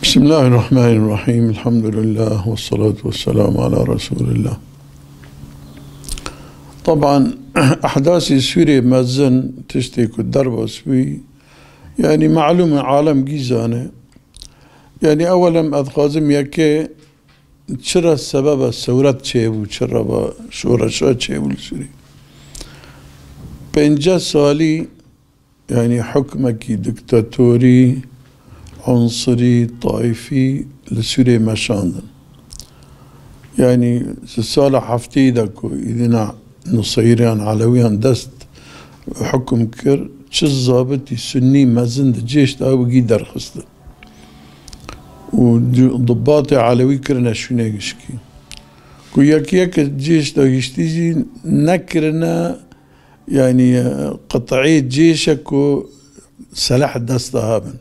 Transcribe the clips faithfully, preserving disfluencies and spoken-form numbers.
Bismillahirrahmanirrahim. Elhamdülillah ve salatu ve selamu ala Resulillah. Taban, ehdasî Sûrê mezin, tiştê ku derbas bûyî, yanî malûm e, alem gî zane. Yanî ewelen ez dixwazim yekê çira sebeba sewret çêbû, çira va şoreşa çêbû li Sûrî. Pênceh salî, yanî hukmekî diktatorî, unsirî, taîfî li Sûrê meşandin. Yanî di sala hefteyî de ku îdina Nuseyriyan, Elewiyan dest hukum kir, çi zabitî sunnî mezin di cêş de ew gî derxistin. Û di-, dibatê Elewî kirine şûnê gişkî. Ku yek yek cêş de hiştî jî nekirine, yanî, e, qit'ê cêşe ku selah dest de hebin.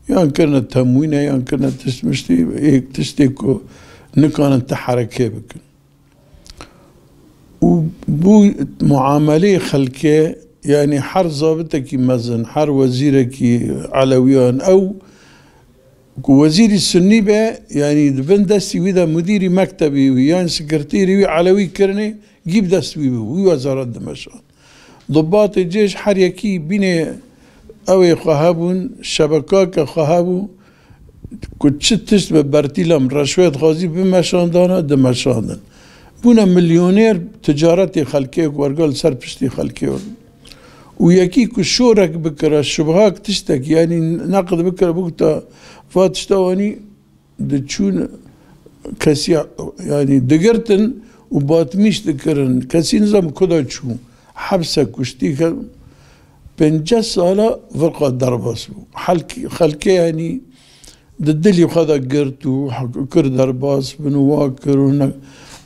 Yan kirine temwîne, yan kirine tişt miştî, ê tiştê ku nikanin ti herekê bikin. Û bû muameleyê xelkê, yanî her zabitekî mezin, her wezîrekî Elewiyan, ew ku wezîrî sunnî be, yanî di bin destî wî de mudîrî mektebî wî yan sekreterî wî Elewî kirinê, gî bi dest wî bû, wî wezaret dimeşand. Dibatê cêş her yekî bînê ew ê xwe hebûn, şebekake xwe hebû, ku çi tişt bi bertîlam reşwet xwazî bimeşandana, dimeşandin. Bûne milyoner ticaretê xelkê ku werga li ser piştî xelkê û yekî ku şorek bikira, şibhak tiştek, yanî neqd bikira, bigota va tişta wanî diçûn kesî, yanî digirtin û batmîş dikirin. Kesî nizam ku da çû. Hepse kuştî ke pênceh sala virqa derbas bû. Helkî, xelkê yanî di dilî xwe de girt û kir derbas bin û wa kir û ne.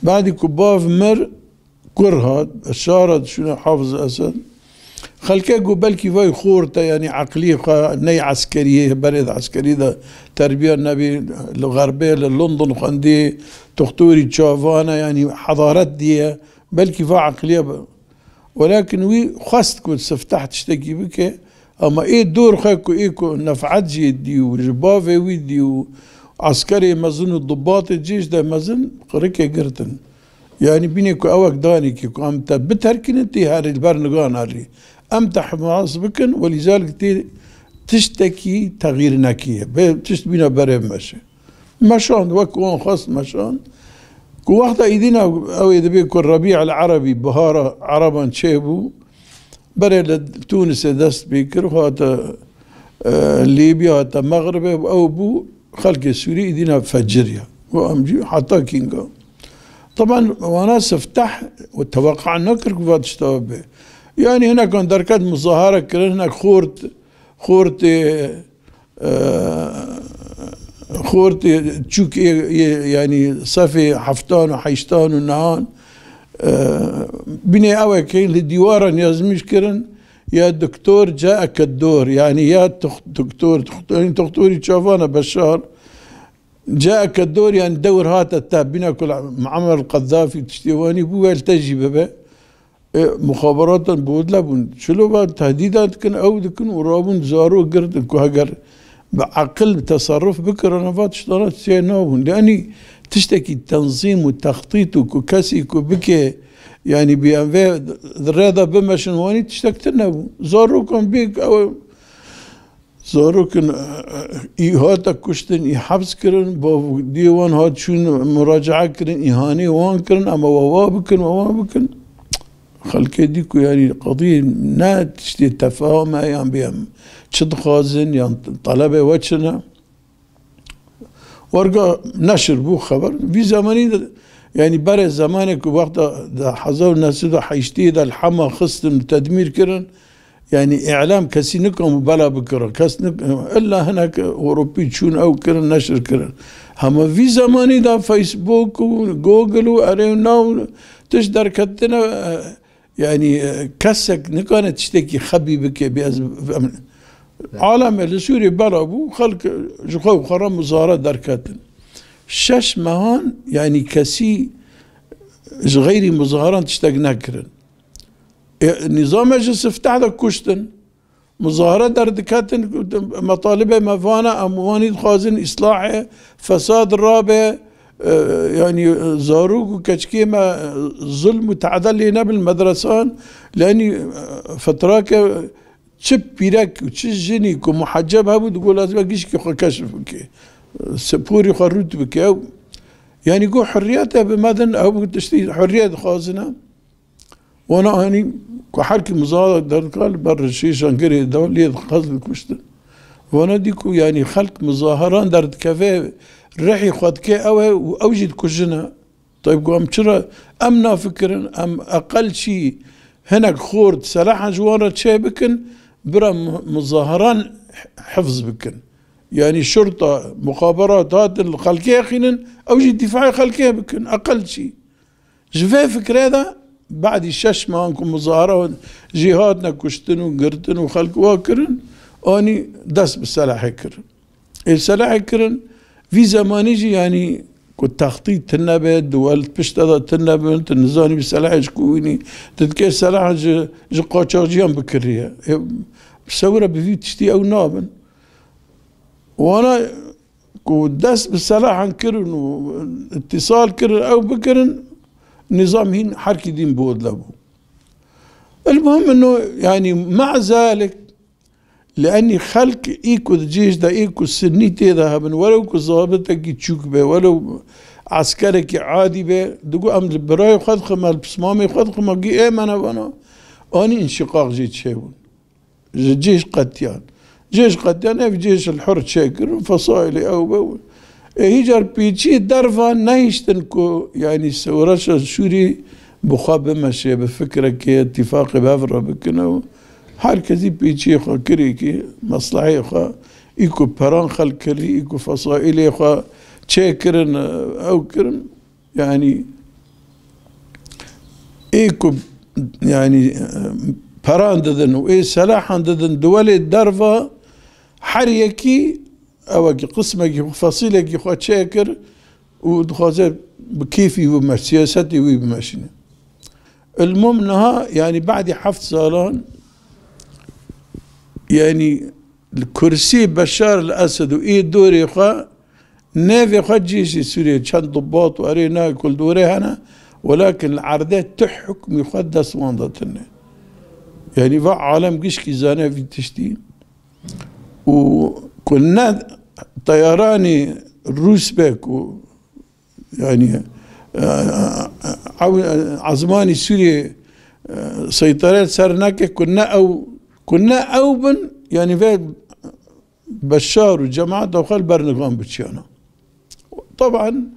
Badî ku bav mir, kur hat, Beşar hat, şûne Hafiz Esed. Xelkê ku belkî vay xort e, yanî eqlî xwe ney eskeriyê, berê di eskerî de terbiya nebî, li xerbê, li London xwendî, doktorî çavan e, yanî hedaret diye, belkî va eqliye be. Welakin wî xwest ku sifteh tiştekî bike, ama ê dor xwe ku ê ku nefet jê dî û ji bavê wî dî û eskerê mezin û dibatê cêş de mezin, qirikê girtin. Yanî bînê ku ewek danîkî ku em te biterkînin, tê herî li ber nigan herî. Em te himas bikin, welîzalik tê tiştekî texîr nekiye. Bê tişt bîna berê meşe. Meşand, wek wan xwest meşand. Ku wexta îdîna ew ê dibê ku Rebî el Erebî, bihara Ereban çêbû, berê li Tûnisê dest pê kir, hate, e, Lîbya, hate Mexribê, ew bû xelkê Sûrî îdîna feciriya. Û em jî heta kînga. Taban wana sifteh û teweqa nekir ku va tişta be. Yanî hinekan derket muzahara kirin, hinek xort, xortê, e, xortê çûk ê, ê, yanî sefê heftan û heştan û nehan, e, binê ew eke li dîwaran yazmîş kirin, ya doktor caeke dor, yanî ya tox-, doktor, toxtorî, toxtorî çavana Beşar, caeke dor, yanî dewr hate te, bîna ku Muammer Qezzafî tiştê wanî bû, wel te jî bibe. E, muxaberatan bi odle bûn. Çilo ve tehdîda dikin, ew dikin û rabûn zaro girtin ku heger bi eqil, bi teserruf bikirana va tiştana tê nabûn. Yanî tiştekî tenzîm û textît û ku kesî ku bike, yanî bi em vê rê de bimeşin wanî tiştek tune bû. Zarokan bêk ew zarokin, e, e, î hate kuştin, î heps kirin, bavdiyê wan hat çûn muracaa kirin, îhanê wan kirin, ama we wa bikin, we wa bikin. Xelkê dî ku yanî qediyê ne tiştê tefahum e yan bê em çi dixwazin yan talebê we çi ne. Werga neşir bû xeber. Vî zemanî de, yanî berê zemanê ku wexta di hezar û neh sed û heştê de li hema xistin û tedmîr kirin, yanî îlam kesî nikam bela bikira. Kes nik-, illa hinek Ewropî çûn ew kirin, neşir kirin. Hema vî zemanî de Facebook û Google û erê û nav tişt derketine, e, Yanî, e, kesek nikane tiştekî xebî bike, bê ez, em, aleme li Sûriyê bela bû, xelk ji xwe û xwe re muzahara derketin. Şeş mehan, yanî kesî ji xeyrî muzaharan tiştek nekirin. E, nîzame ji sifteh de kuştin. muzahara derdiketin, metalibê me vana, em wanî dixwazin îslahê, fesad rabe, e, yanî, e, zarok û keçikê me, e, zulm û te'de lê nebin medresan, lê yanî, e, fetrake çi pîrek û çi jinî ku muheceb hebû, digot lazim e gişkî xwe keşf bike. Sporî xwe rût bike. Ew, yanî got hurriyet e bi me din, ew tiştî hurriyet dixwazin e. Wana anî ku herkî mizara derdika li ber şêşan girê da lê dixwest bikuştin. Wana dî ku yanî xelk mizaharan derdikeve, rihî xwe dike ew e û ew jî dikujine. Tayyib got, em çira, em nafikirin, em eqel çî hinek xort, selahan ji wan re çê bikin, bira mu-, muzaharan hifz bikin. Yanî şurta, muxaberat hatin li xelkê exînin, ew jî dîfaê xelkê bikin, eqel çî. Ji vê fikre de, badî şeş mehan ku muzahara jî hatine kuştin û girtin û xelk wa kirin, anî dest bi selahê kirin. Ê selahê kirin, vî zemanî jî, yanî, ku textî tune be, duwel pişta de tune bin, tu nizanî bi selahê ji ku wînî, tu dikê selaha ji, ji qaçaxciyan bikiriye. Ê, sewira bi vî tiştî ew nabin. Wana ku dest bi selahan kirin û îtîsal kirin, ew bikirin, nizam hîn herkî dîn bi odle bû. El muhim ino, yanî, mea zalik, li enî xelk î ku di cêj de, î ku sinnî tê de hebin, welew ku zabitekî çûk be, welew eskerekî adî be, digo em li birayê xwe dixime, li pismamê xwe dixime, gî ê me ne vana. Anî înşiqaq jê çêbûn. Ji cêj qetiyan. Cêj qetiyan, ev cêj el hur çêkir û fesailê ew be. Ê, hîcar pêçî derva nehiştin ku, yanî, sewreşa Sûrî bi xwe bimeşe, bi fikrekê, îtîfaqê bi hev re bikine û her kesî pêçiyê xwe kirî ki, mesleheyê xwe, î ku peran xelk kirî, î ku fesailê xwe çêkirin, ew kirin, yanî, ê ku, yanî, peran didin û ê selahan didin, duwelê derva her yekî, ewekî qismekî xwe, fesilekî xwe çêkir û dixwaze bi kêfî wî bimeş-, siyasetê wî bimeşîne. Ilmum niha, yanî badî heft salan, yanî li kursî Beşar el Esed û ê dorê xwe, nêvê xwe cêşî Sûriyê, çend dibat û erê nayê ku li dorê hene, welakin li erdê tu hukmî xwe dest wan de tune. Yanî va alem gişkî zane vî tiştî. Û ku ne teyaranî Rûs be ku, yanî, e, e, ew, e, ezmanî Sûriyê, e, seytare ser neke, ku ne ew, ku ne ew bin, yanî vê Beşar û cemaeta xwe li ber nigan biçiyana. Teban,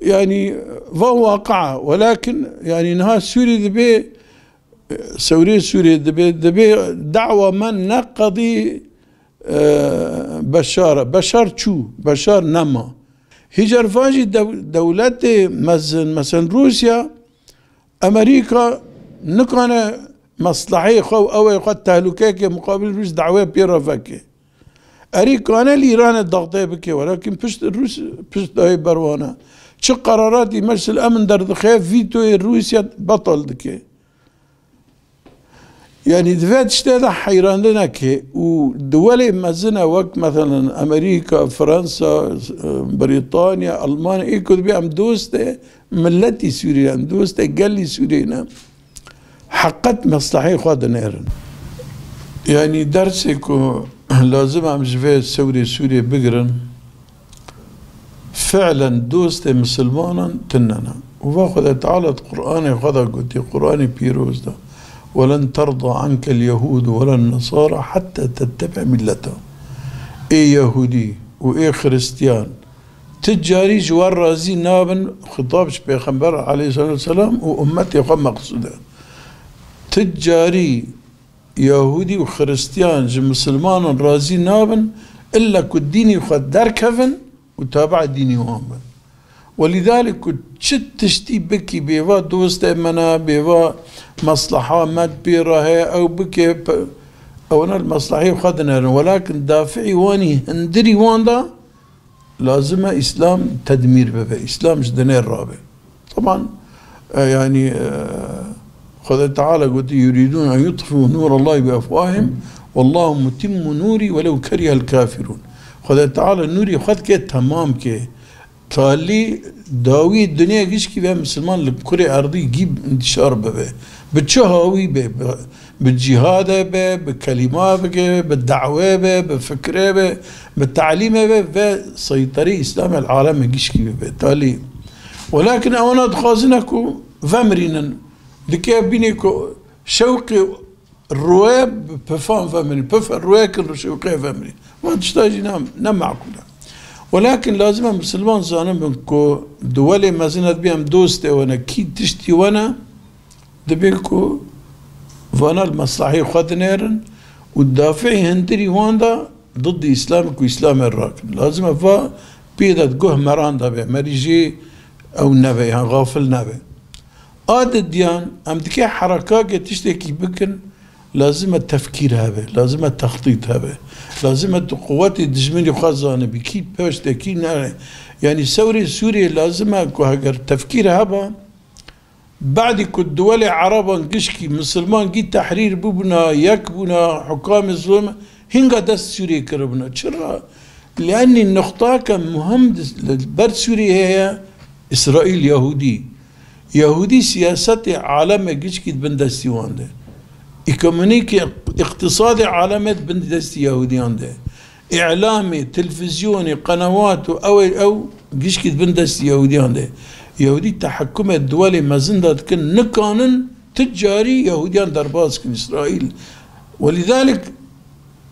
yanî, va waqia, welakin, yanî, niha Sûrî dibe, e, sewrê Sûrê dibe, dibe dawa me neqedî, e, Beşar e. Beşar çû, Beşar nema. Hîcar van jî dew-, dewletê mezin, mesela Rûsya, Amerîka nikane mesleheyê xwe û ew ê xwe tehlûkeyeke muqabil Rûs dawê pê re veke. Erî kane li Îranê daxtê bike, welakin pişt Rûs, pişt dayê ber wan e. Çi qeraratî Meclis el Emin derdixe, vîtoyê Rûsya betal dike. Yanî di vê tiştê de heyranî neke û duwelê mezin e wek, meselen, Amerîka, Fransa, Brîtanya, Almanya, ê ku dibê em dostê miletî Sûriyê ne, em dostê gelî Sûriyê ne. Heqet mesleheyê xwe dinêrin. Yanî dersê ku lazim em ji vê sewrê Sûriyê bigirin, fi'len dostê misilmanan tune ne. Û va Xwedê Teala di Qur'anê xwe de gotî, Qur'anê pîroz de, "Welen terda ankel yehûdu welen nesara hetta tettebi'a milletehum." Ê Yehûdî û ê Xiristiyan, ti carî ji we razî nabin, xitab ji Pêxember aleyhisselatu vesselam û ummetê xwe meqsûd e. Ti carî Yahûdî û Xiristiyan ji misilmanan razî nabin, illa ku dînî xwe derkevin û tabi'a dînî wan bin. Welîdalik ku çi tiştî bikî, bêva dostê me ne, bêva mesleha me di pê re heye, ew bike, pe-, ew ne li mesleheyê xwe dinêrin. Welakin dafi'î wanî hundirî wan de, lazim e Îslam tedmîr bibe, Îslam ji dinê rabe. Teban, e, yanî, e, Xwedê Teala gotî, "Yurîdûn en yutfîû nûrallahî bi efwahihim Wallahu mutimmu nûrî welew kerihel kafirûn. Xwedê Teala nûrê xwe dike temam ke. Talî dawî dinyê gişkî ve misilman li kurê erdî gî intişar bibe. Bi çi hawî be, bi, bi cîhade be, bi kelîma bike, bi dawê be, bi fikre be, bi talîme be ve seyterê Îslamê li aleme gişkî bibe. Talî. Welakin ewana dixwazine ku vemirînin. Dike bînê ku şewqê Rûye bi pifan vemirî, pif rûye kin rûşewqê vemirî. Van tişta jî ne, ne meqûl e. Welakin lazim e misilman zanibin ku di welê mezin e dibî em dostê we ne, kî tiştî we ne, dibê ku vana li meslahê xwe dinêrin û dafî hindirî wan de didî Îslamê ku Îslamê rakin. Lazim e va pê de guh meran de be, merî jî ew nebe, yan xafil nebe. A didiyan, em dikê herekakê tiştekî bikin, lazim e tefkîr hebe, lazim e textît hebe. Lazim e tu quwetê dijminî xwe zanibî, kî pêşte, kî nere. Yanî sewrê Sûriyê lazim e ku heger tefkîr heba, badî ku duwelê Ereban gişkî, misilman gî tehrîr bûbûna, yek bûna, hukamê zulm, hinga dest Sûriyê kiribûna. Çira? Lienî nuqtake muhim di, li ber Sûriyê heye, Îsraîl, Yahûdî. Yahûdî siyasetê aleme gişkî di bin destî wan de. Ekonomîkê, îqtisadê aleme di bin destî Yahûdiyan de. Îlamê, televîzyonê, qenewat û ew ê ew gişkî di bin destî Yahûdiyan de. Yahûdî tehekkumê duwelê mezin de dikin, nikanin ti carî Yahûdiyan derbas kin Îsraîl. Welîdalik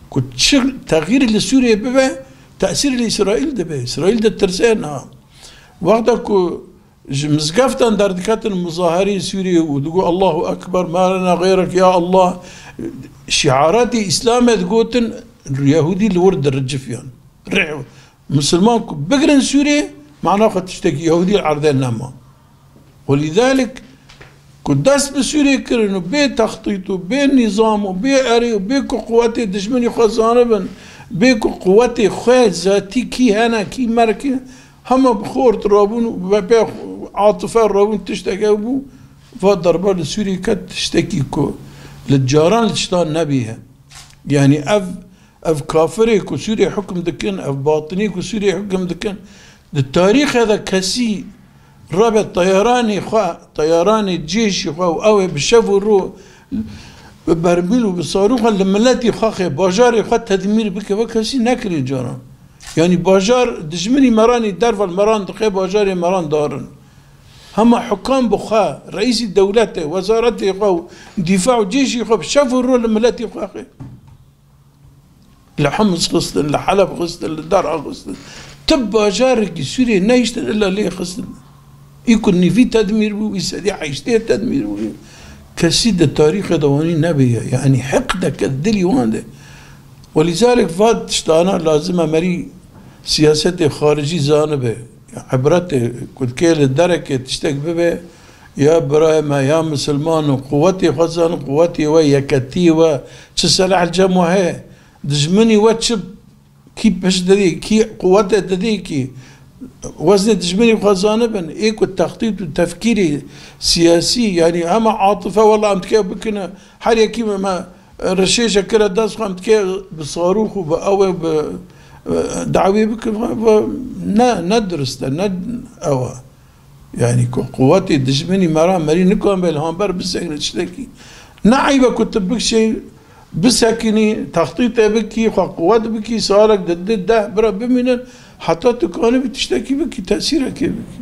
ku çi texyîrê li Sûriyê bibe, tesîrê li Îsraîl dibe. Îsraîl ditirse niha. Wexta ku ji mizgeftan derdiketin muzaherê Sûriyê û digot, "Allahu Ekber, ma lena xeyrek, ya Allah", şiaratê Îslamê digotin, Yahûdî li wir diricifiyan. Rih, Misilman ku bigirin Sûriyê, mana xwe tiştekî Yahûdî li erdê nema. Welîdalik ku dest bi Sûriyê kirin û bê textît û bê nîzam û bê erê û bê ku quwetê dijminî xwe zanibin, bê ku quwetê xwe zatî kî hene, kî merkî, hema bi xort rabûn û bi pê atife rabûn, tiştek ew bû, va derba li Sûriyê ket, tiştekî ku li caran li tiştan nebî he. Yanî ev, ev kafirê ku Sûriyê hukm dikin, ev batinî ku Sûriyê hukm dikin, di tarîxê de kesî rabe teyaranê xwe, teyaranê cêşî xwe û ew ê bi şev û ro bi bermîl û bi sarûxan li miletî xwe xê, bajarê xwe tedmîr bike, ve kesî nekiriye caran. Yanî bajar dijminî meranî derve li meran dixê, bajarê meran darin. Hema hukam bi xwe, reîsî dewletê, wezaretê xwe û dîfa û cêşî xwe bi şev û ro li miletî xwe xê. Li Hims xistin, li Heleb xistin, li Dera xistin. Ti bajarekî Sûriyê nehiştin illa lê xistin. Î ku nîvî tedmîr bû, î sedî heştê tedmîr bû. Kesî di tarîxê de wanî nebêye. Yanî heqdeke dilî wan de. Welîzalek va tiştana lazim e merî siyasetê xaricî zanibe. Ebretê ku dikê li derekê tiştek bibe, ya birayê me, ya misilman û quwetê xwe zanin, quwetê we, yeketiyê we, çi selah li cem we heye, dijminî we çi, kî pişt didî, kî quwetê didî, kî weznê dijminî xwe zanibin, ê ku textît û tefkîrê siyasî, yanî hema atife, wela em dikê bikine, her yekî me, me rişêşe kire dest xwe, em dikê bi sarûx û bi ew ê bi, e, dawî bikin, xwe, xwe, ne, ne dirist e, ne ew e. Yanî ku quwetê dijminî me ra merî nikan be li hember bisekine tiştekî. Ne eyb e ku tu bikişê, bisekinî, textîtê bikî, xwe quwet bikî, salek di di deh bira bimînin, heta tu kanibî tiştekî bikî, tesîrekê bikî.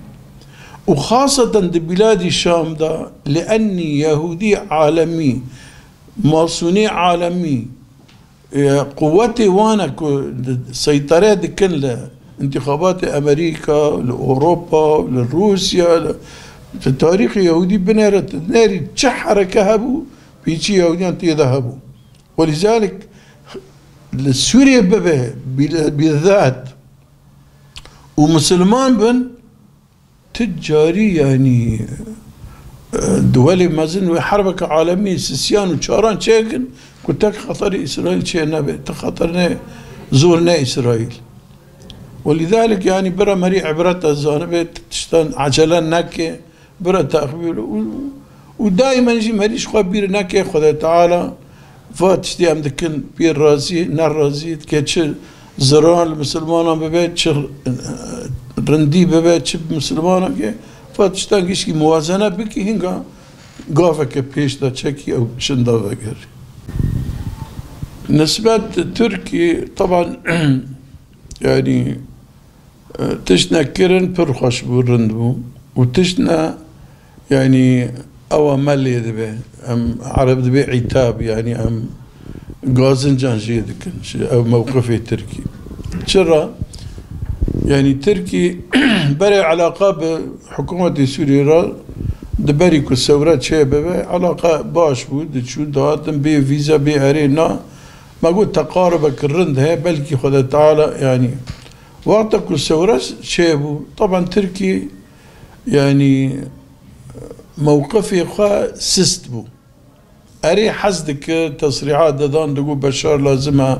Û xaseten di bîladî Şam de, li ennî Yehûdî alemî, masûnî alemî, e, quwetê wan e ku di, seytere dikin li întîxabatê Amerîka, li Ewropa, li Rûsya, li, di tarîxê Yehûdî binêre, tu nerî çi hereke hebû, pêçî Yehûdiyan tê de hebû. Welîzalik li Sûriyê bibe, bî-, bîzat û misilman bin, Ti carî, yanî, e, duwelê mezin wê herbeke alemî sisiyan û çaran çêkin ku tek xeterî Îsraîl çê nebe. Ti xeter ne, zor ne Îsraîl. Welîdalik, yanî, bira merî ibret e zanibe, ti tiştan ecele neke, bira texbîr û, û daîmen jî merî ji xwe bîr neke, Xwedê Teala Va tiştî em dikin, pê razî, nerazî, dike çi ziran li misilmanan bibe, çi, eh, rindî bibe, çi bi misilmanan ke, va tiştan gişkî muwazene bikî, hinga gaveke pêş de çekî ew şinda vegerî. Nisbet Tirkî, teban, yanî, e, tiştne kirin pir xweş bû, rind bû. Û tiştne, yanî, ewa me lê dibe. Em, ereb dibê îtab, yanî em gazincan jê dikin. Ji ew mewqifê Tirkî. Çira? Yanî Tirkî berê elaqa bi hikûmetê Sûriyê re di berî ku sewre çêbibe, elaqa baş bû, diçû, dihatin bê vîza, bê erê na. Me got teqarubek rind heye, belkî Xwedê Teala, yanî, wexta ku sewre çêbû, teban Tirkî, yanî, mewqifê xwe sist bû. Erê hez dikir, tesrîhat didan, digot Beşar lazim e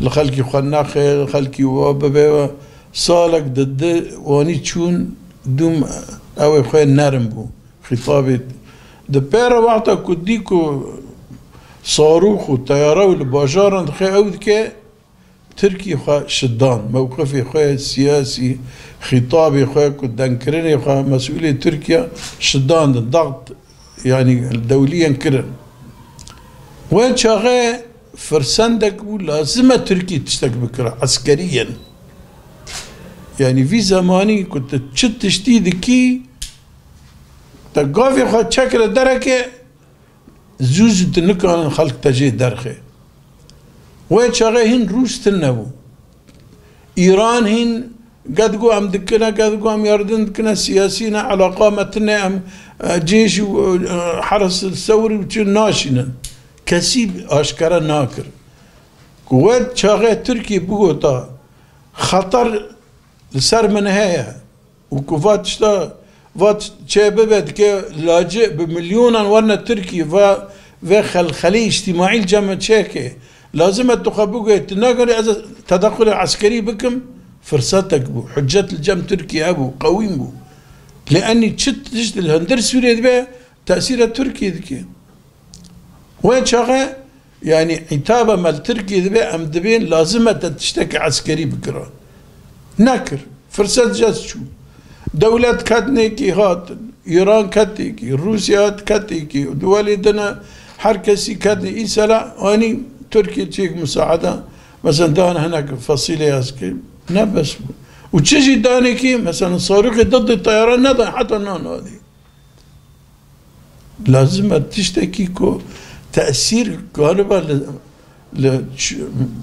li xelkî xwe nexe, li xelkî wa bibe. Salek di di wanî çûn, dûm ew ê xwe nerm bû. Xîtabê di pê re wexta ku dî ku sarûx û teyare û li bajaran dixe ew dike, Tirkî xwe şidan, mewqifê xwe siyasî, xîtabê xwe ku dengkirinê xwe mesûlê Tirkiye şidandin, daxt, yanî dewliyên kirin. Wê çaxê firsendek bû, lazim e Tirkî tiştek bikira, eskerî yen. Yanî vî zemanî ku tu çi tiştî dikî, te gavê xwe çekire dereke, zû zû tu nikarin xelk te jê derxe. Wê çaxê hîn Rûs tune bû. Îran hîn, ged got em dikine, ged got em yardim dikine, siyasî ne, elaqa me tune, em, e, cêş û, e, heres sewr û çi naşînin. Kesî aşkere nakir. Ku wê çaxê Tirkî bigota, xeter li ser min heye. Û ku va tişta, va t-, çê bibe dike lacê bi milyonan werne Tirkî, va vê xelxelê îctîmaî li cem me çêke. Lazim e tu xwe biguhê, tu nakarî ez tedexulê eskerî bikim, firsetek bû. Hicet li cem Tirkî hebû, qewîm bû. Lê enî çi tişt li hundir Sûriyê dibe, tesîra Tirkî dike. Wê çaxê, yanî, îtaba me li Tirkiyê dibe, em dibên lazim e te tiştekî eskerî bikira. Nekir. Firset ji dest çû. Dewlet ketnêkî hatin. Îran ketêkî, Rûsya hat ketêkî, duwelê din e, her kesî ketnê. Îsela anî Tirkiye çêk musaada, mesela dan hinek fesîlê eskerî. Ne bes bû. Û çi jî danêkî, mesela sarûxê didê teyara nedan, heta nan hadî. Lazim e tiştekî ku tesîr galiba li, li ç-,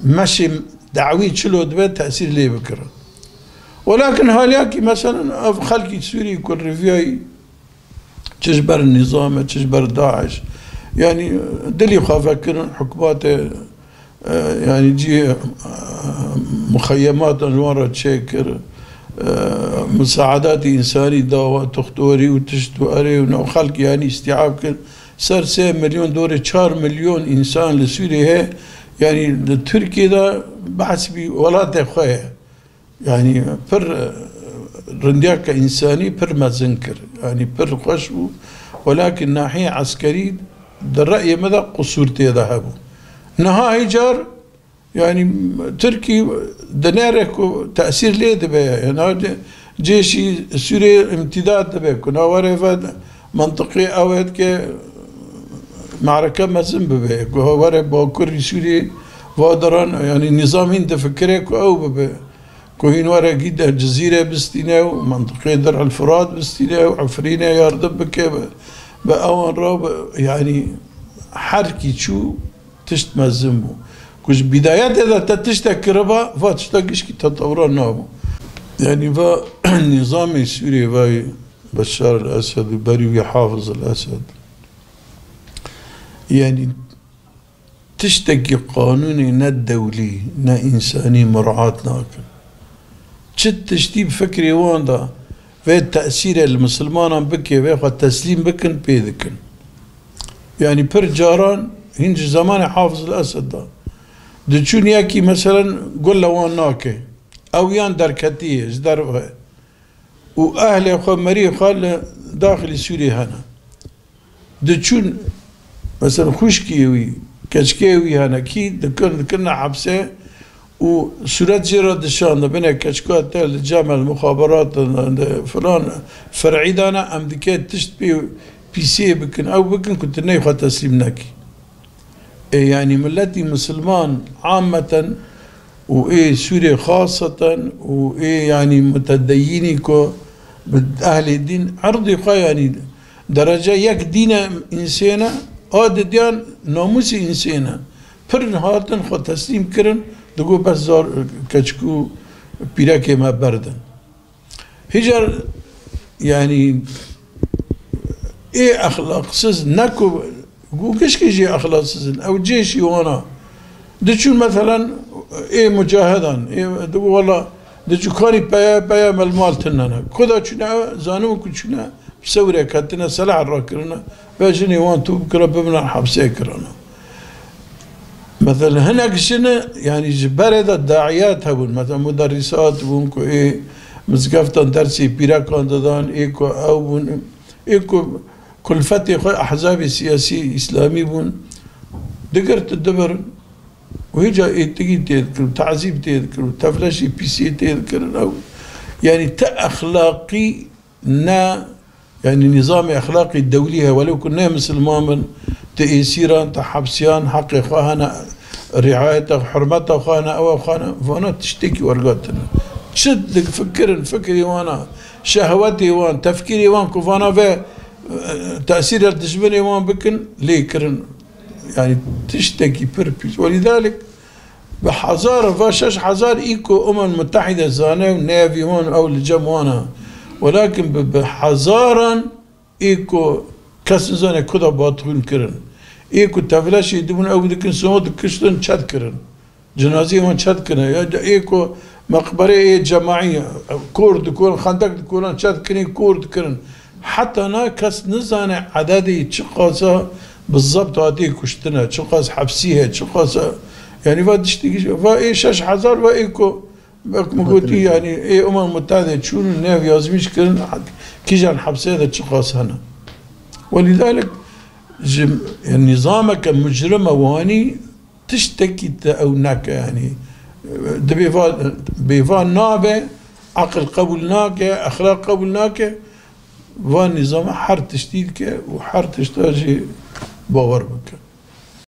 meşê dawî çilo dibe tesîr lê bikira. Welakin haliyakî, meselen, ev xelkî Sûrî ku riviyayî çi ji ber nîzam e, çi ji ber DAIŞ, yanî dilî xwe vekirin, hikûmetê E, yanî cî, e, muxeyematan ji wan re çêkir, e, misaedatî însanî dawa, toxtorî û tişt û erê û nav xelk yanî îstîab kir. Ser sê milyon, dorê çar milyon însan li Sûriyê heye, yanî li Tirkiyê de behs bî welatê xwe ye. Yanî pir, e, rindiyeke însanî pir mezin kir. Yanî pir xweş bû. Welakin nahiyê eskerî di reyê me de qusûr tê de hebû. Niha hîcar, yanî Tirkî dinêre ku tesîr lê dibe. Yanî cê-, cêşî Sûriyê îmtîdat dibe ku na were ve mentiqê ew e ke me'reke mezin bibe. Ku were Bakurî Sûriyê va deran, yanî nîzam hîn difikire ku ew bibe. Ku hîn were gî de Cizîrê bistîne û mentiqê Dir'il Firat bistîne û Efrînê yardim bike bi, bi ewan re bi, yanî her kî çû tişt mezin bû. Ku ji bîdayetê de te tiştek kiriba, va tişta gişkî tetewra nabû. Yanî va nîzamê Sûriyê vay Beşar el-Esed û berî wî Hafiz el-Esed. Yanî tiştekî qanûnê ne dewlî, ne însanî muraat nakin. Çi tiştî bi fikrê wan de vê tesîrê li misilmanan bike, vê xwe teslîm bikin, pê dikin. Yanî pir caran hîn ji zemanê Hafiz el-Esed de diçûn yekî, meselen, gul li wan nake. Ew yan derketiye ji derve. Û ehlê xwe, merî xwe li daxilî Sûriyê hene. Diçûn, mesela, xwişkê wî, Keçikê wî hene, kî dikin, dikirine hepsê û sûret jê re dişande, binê keçika te li cem el muxaberat, li filan fer'î dane, em dikê tişt pê pîsiyê bikin, ew bikin ku tu ney xwe teslîm nekî. Ê, yanî miletî misilman ammeten û ê Sûrê xaseten û ê, yanî, mutedeyînî ku bi ehlê dîn erdê xwe, yanî, derece yek dîne însêne, a didiyan namûsê însêne. Pir hatin xwe teslîm kirin, digo bes zar keçik û pîrekê me berdin. Hicar, yanî, ê exlaqsiz ne ku, ku gişkî jî exlaqsiz in. Ew cêşî wana. Diçûn, meselen, ê mucahidan, ê, digo wala, diçû kanî peya, peya melmal tinene. Ku da çûne, zanibû ku çûne, sewrek hatine, selah rakirine, ve jinê wan tû bikira, bibina hepsê kirana. Mesela hinek jine, yanî ji berê de daiyat hebûn. Mesela muderrisat bûn ku ê mizgeftan dersê pîrekan didan, ê ku ew bûn, ê ku kulfetê xwe ehzabê siyasî îslamî bûn, digirtin dibirin. Û hêca êtigî tê dikirin, tazîb tê dikirin, tefleşî pîsî tê dikirin. Ew, yanî ti exlaqî ne, yanî nîzamê exlaqî dewlî heye, welew ku ne misilman bin, ti êsîran, ti hepsiyan, heqê xwe hene, riayeta, hurmeta xwe hene, ew xwe hene, vana tiştekî wergatine. Çi difikirin, fikirê wana, şehwetê wan, tefkîrê wan ku vana ve, e, tesîr el dijminê wan bikin, lê kirin. Yanî tiştekî pir pîs. Welîdalik, bi hezar, va şeş hezar î ku Umem Mutehîde zane û neyevî wan ew li cem wan e. Welakin bi, bi hezaran ê ku kes nizane ku da batixûn kirin. Ê ku tevleşê dibûn ew dikin, siho dikiştin, çet kirin. Cinazeyê wan çet kirin. Ya ê ku meqberê ê cemaî, kor dikon, xendek dikonan, çet kirin, kor dikirin. Heta na kes nizane ededê çiqasa bi zebt hatî kuştine, çiqas hepsî heye, çiqasa, yanî va tiştekî, va ê şeş hezar, va ê ku, wek min gotî, yanî ê Umem Mutehîde çûn û nev yazmîş kirin, kîjan hepsê de çiqas hene. Welîdalik ji, yanî nîzameke mucrime wanî tiştekî te ew neke, yanî, dibê va, bê va nabe, aqil qebûl nake, exlaq qebûl nake, va nîzama her tiştî dike û her tişta jî bawer bike.